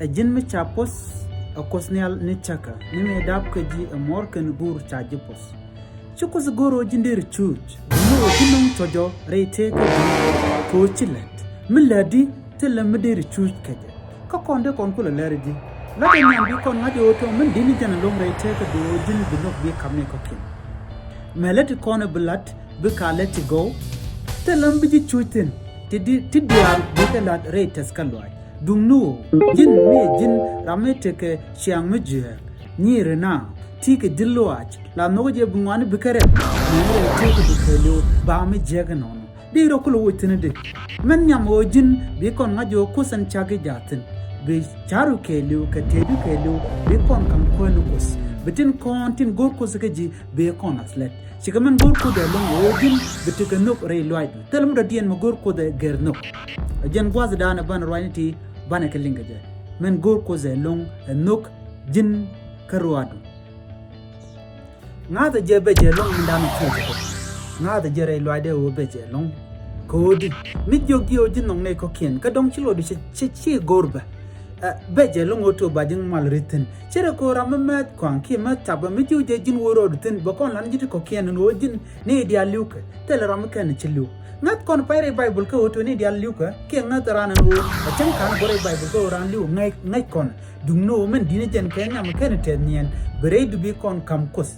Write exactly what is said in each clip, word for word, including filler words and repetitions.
Ɛ ji̱n mi ca puɔ̱th ɛ Kuoth Nhial ni cäkä, ni mëë dap kä ji̱ ɛ muɔ̱ɔ̱r kɛnɛ guur ca ji̱ puɔ̱th. Ci Kuoth go̱r ɣöö ji̱n deri cuuc, duŋni ɣöö ji̱n nɔŋ cuɔ̱cɔ rɛy tëëkä ji̱ kɛ ɣöö ci lät. Mi lätdi thilɛ mi deri cuuc kɛ jɛ. Kä kɔn dee kɔn kulɛ lɛr ji̱. La̱t ɛ nhiam bi kɔn ŋa̱c ɣöö tɔ̱ min di̱t ni jɛn ɛlɔ̱ŋ rɛy tëëkä duŋ ɣöö ji̱n bi nhök bi ka̱m ni kɔ̱kiɛn. Mɛ lät ti kɔn ɛ bi la̱t bi ka lät ti gɔw. Thilɛ mi bi ji̱ cuuc thi̱n ti di ti diaal bi kɛ la̱t rɛy tɛth kä lɔaac. Duŋni ɣöö ji̱n mi ɛ ji̱n ram mi tekɛ ciaŋ mi jiääk. Nyiir ina ti kɛ dhil lɔaac la nhɔk jɛ bi ŋuani bi kɛ rɛp. Mɛ rɛy tëëkä bi kɛɛliw ba mi jiääk inɔnɔ. Di rɔ kulɛ woc thi̱n di. Mɛn nhiam ɣöö ji̱n bi kɔn ŋa̱c ɣöö Kuoth ɛn cak i̱ jaathin. Bi ca̱ru kɛɛliw kɛ tëëdu kɛɛliw bi kɔn ka̱m kuäär ni Kuoth. Bi tin kɔn tin go̱o̱r Kuoth kä ji̱ bi kɔn ath lät. Cikɛ mɛn go̱o̱r Kuoth ɛlɔ̱ŋ ɣöö ji̱n bi tekɛ nhök rɛy lɔaacdu. Thilɛ mi dɔ̱diɛn mi go̱o̱r Kuoth ɛ gɛr nhök. Ɛ jɛn gua̱thdan ɛ banɛ ruacni ti banɛ kɛ liŋ kɛ jɛ. Mɛn go̱o̱r Kuoth ɛlɔ̱ŋ ɛ nhök ji̱n kä ruaadu. Ŋa̱thɛ jɛ bɛ jɛ lɔ̱ŋ mi danɔ cuec kɛ. Ŋa̱thɛ jɛ rɛy luaacdɛ ɣöö bɛ jɛ lɔ̱ŋ. Kɛ ɣöö di mi jiök ji̱ ɣöö ji̱ nhɔk nɛy kɔ̱kiɛn kä dɔ̱ŋ ci luɔtdu ci ci go̱o̱r bɛ. Ɛ, bɛ jɛ lɔ̱ŋ ɣöö to̱ ba ji̱ mal ri̱t thi̱n. Ci rɛ kɛ ɣöö ram mi mɛth kua̱ŋ kiɛ mɛth tapä mi ji̱ ɣöö jɛ ji̱n wä rɔɔdu thi̱n bɛ kɔn lan ji̱ ti kɔ̱kiɛn ɛn ɣöö ji̱n ni diaal li̱wkɛ. Thilɛ ram mi kɛn ci li̱w. Ŋäth kɔn pay rɛy Baibul kä ɣöö to̱ ni diaal li̱wkɛ kiɛ ŋäth raan ɛn ɣöö ɛ cäŋ ka̱n bä rɛy Baibul kä ɣöö raan li̱w ŋäc ŋäc kɔn. Duŋni ɣöö mɛn di̱t ni jɛn kɛ nhiam kɛn tɛth niɛn bi rɛydu bi kɔn ka̱m Kuoth.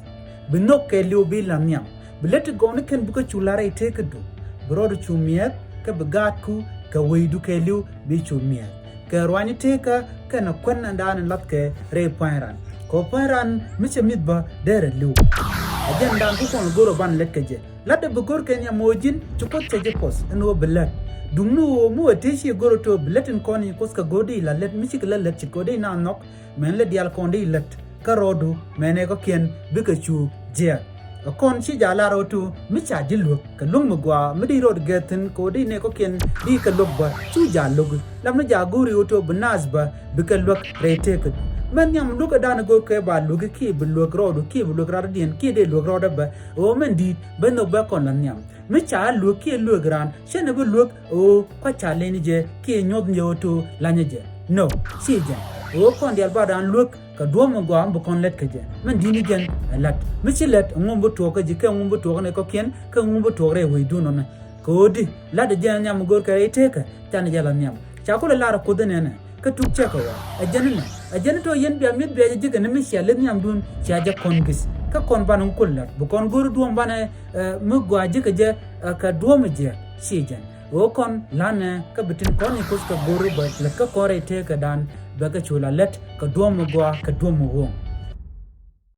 Bi nhök kɛɛliw bi la̱th nhiam. Bi lät ti gɔw ni kɛn bi kä cu la̱r rɛy tëëkädu. Bi rɔɔdu cu mi̱eth kä bi gaatku kɛ wecdu kɛɛliw bi cu mi̱eth. Kɛ ruaacni tëëkä kɛnɛ kuän ɛn daanɛ la̱thkɛ rɛy pua̱ny ran. Kɛ pua̱ny ran mi cɛ mi̱th bä derɛ li̱w. Ɛ jɛn daan ku kɔn go̱r ɔ banɛ lät kɛ jɛ. La̱tdɛ bi go̱r kɛ nhiam ɣöö ji̱n ci Kuoth cɛ jɛ puɔth ɛn ɣöö bi lät. Duŋni ɣöö mi wä tëë ci go̱r ɔ to̱ bi lät in kɔn i̱ Kuoth kɛ go̱r di la lät mi cikɛ lät lät ci go̱r di na nhɔk. Mɛn lät diaal kɔn di lät kä rɔɔdu mɛn ɛ kɔ̱kiɛn bikɛ cu jiɛɛk. Ɛ kɔn ci jaal lar ɣöö to̱ mi ca ji̱ luäk kɛ luäŋ mi gɔaa mi di rɔɔd gɛɛth thi̱n kɛ ɣöö di nɛ kɔ̱kiɛn di kɛ luäk bä cu jaal luäk. Lam ni jaal go̱r i̱ ɣöö to̱ bi naath bä bikɛ luäk rɛy tëëkädu. Mɛn nhiam luäk ɛ da̱a̱n go̱r kɛ ba luäk kiɛ bi luäk rɔɔdu kiɛ bi luäk rɔɔdädiɛn kiɛ dee luäk rɔɔdä bä. Ɣöö mɛn di̱i̱t bä nhök bä kɔn la nhiam. Mi ca luäk kiɛ luäk raan cɛ ni bi luäk ɣöö kua ca leny jɛ kiɛ nyoth ni jɛ ɣöö to̱ lanyä jɛ. No, ci jɛn ɣöö kɔn diaal ba daan luäk kɛ duɔ̱ɔ̱p mi gɔaa mi bi kɔn lät kɛ jɛ. Mɛn di̱t ni jɛn ɛ la̱t mi ci lät ɛŋu mi bi tuɔɔk kä ji̱ kɛ ɛŋu mi bi tuɔɔk ni kɔ̱kiɛn kɛ ɛŋu mi bi tuɔɔk rɛy wecdun nɔmɛ. Kɛ ɣöö di la̱tdɛ jɛn ɛ nhiam mi go̱o̱r kɛ rɛy tëëkä canɛ jɛ la nhiam. Ca kulɛ lar ɛ Kuoth inɛnɛ. Kä tuk cɛ kɛ ɣɔaa ɛ jɛn inɛ ɛ jɛn in tɔ̱ yɛn bia mi̱eth bia jɛ ji̱ kɛ ni mi cia leth nhiamdun cia jɛ kɔn gi̱th. Kä kɔn banɛ ŋu kul la̱t bi kɔn go̱o̱r duɔ̱ɔ̱m banɛ, ɛ, mi gɔaa ji̱ kɛ jɛ, ɛ, kɛ duɔ̱ɔ̱m jiɛ ci jɛn. Ɣöö kɔn la̱nɛ kä bi tin kɔn i̱ Kuoth kɛ go̱o̱r bä lät kä kɔn rɛy tëëkädan bɛ kɛ cu la lät kɛ duɔ̱ɔ̱m mi gɔaa kɛ duɔ̱ɔ̱m mi ɣööŋ.